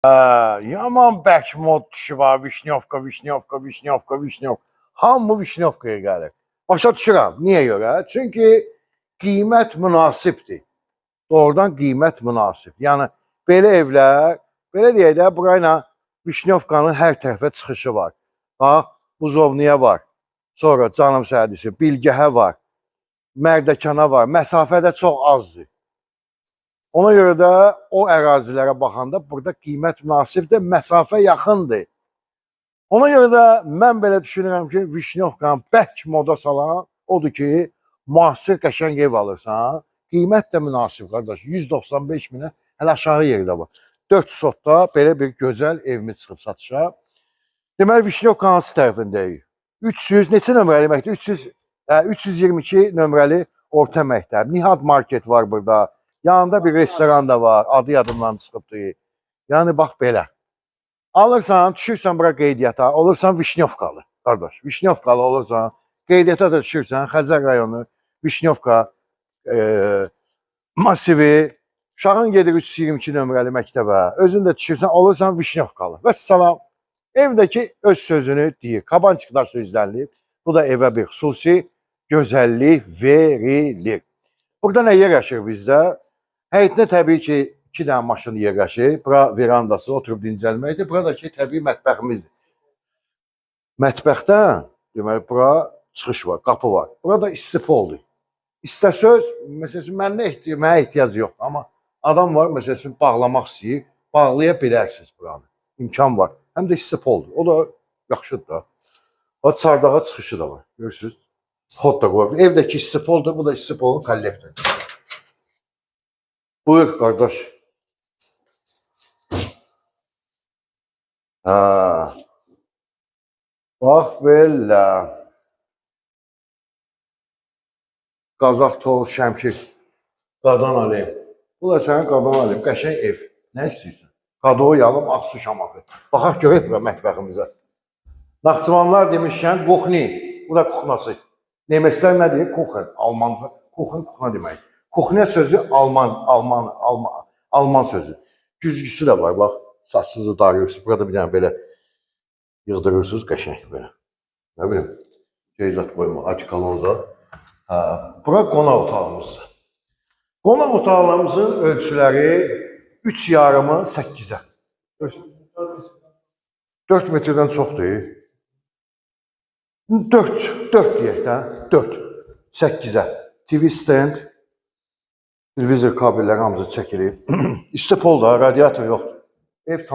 Hə, yaman bərk mod düşüb ha, Vişnyovka, Vişnyovka, Vişnyovka, Vişnyovka. Hamı Vişnyovkaya gəlir. Başa düşürəm. Niyə görə? Çünki qiymət münasibdir. Doğrudan qiymət münasib. Yəni belə evlər, belə deyək də, burayla Vişnyovkanın hər tərəfə çıxışı var. Bax, Buzovniya var. Sonra canım sədisi, Bilgəhə var. Mərdəkana var. Məsafə də çox azdır. Ona görə də o ərazilərə baxanda burada qiymət münasibdir, məsafə yaxındır. Ona görə də mən belə düşünürəm ki, Vişnyovkanı bərk moda salan odur ki, müasir qəşəng ev alırsan, qiymət də münasib qardaş, 195 minə hələ aşağı yerdə var. 4 sotda belə bir gözəl evimiz çıxıb satışa. Deməli Vişnyovka hansı tərəfindəyik? 300 neçə nömrəli məktəb? 322 nömrəli orta məktəb. Nihat market var burada. Yanında bir restoran da var. Adı yadımdan çıxıbdır. Yəni bax belə. Alırsan, düşürsən bura qeydiyyata, olursan Vişnyovkalı qardaş. Vişnyovkalı olursan, qeydiyyata da düşürsən, Xəzər rayonu, Vişnyovka masivi, uşağın gedir 322 nömrəli məktəbə, özün də düşürsən, olursan Vişnyovkalı. Vəssalam. Evdəki öz sözünü deyir. Kabançik daşla üzlənilib. Bu da evə bir xüsusi gözəllik verilir. Burada nə yerləşir bizdə? Həyətində təbii ki, 2 dənə maşın yerləşir. Bura verandası, oturub dincəlməkdir. Buradakı təbii mətbəximizdir. Mətbəxdən, deməli, bura çıxış var, qapı var. Burada istipoldur. İstəsöz, məsəl üçün, mənə ehtiyac yoxdur. Amma adam var, məsəl üçün, bağlamaq istəyir. Bağlaya bilərsiniz buranı. İmkan var. Həm də istipoldur. O da yaxşıdır da. O çardağa çıxışı da var. Görürsünüz? Xod da qoyub. Evdəki istipoldur, bu da istipolun kollektoru. Buyur qardaş. Ha. Bax belə. Qazax Toğ Şəmkir. Qadan alayım. Bu da sənin qadan alayım. Qəşəng ev. Nə istəyirsən? Qadoğu yalım, Ağsu Şamaxı. Baxaq görək bura mətbəximizə. Naxçıvanlar demişkən, kuxni. Bu da kuxnası. Nemeslər nə deyir? Kuchen. Almanca. Kuchen, kuxna demək. Kuxnya sözü Alman sözü. Güzgüsü də var, bax. Saçınızı darıyırsınız. Burada bir dənə belə yığdırırsınız, qəşəng belə. Nə bilim, ceyzat qoyma, açıkalonza. Hə, bura qonaq otağımızdır. Qonaq otaqlarımızın ölçüləri 3,5-ı 8-ə. 4 metrdən çoxdur. 4, 4 deyək də, 4, 8-ə. TV stand, televizor kabelləri hamısı çəkilib. İstipol da, radiator yoxdur. Ev tam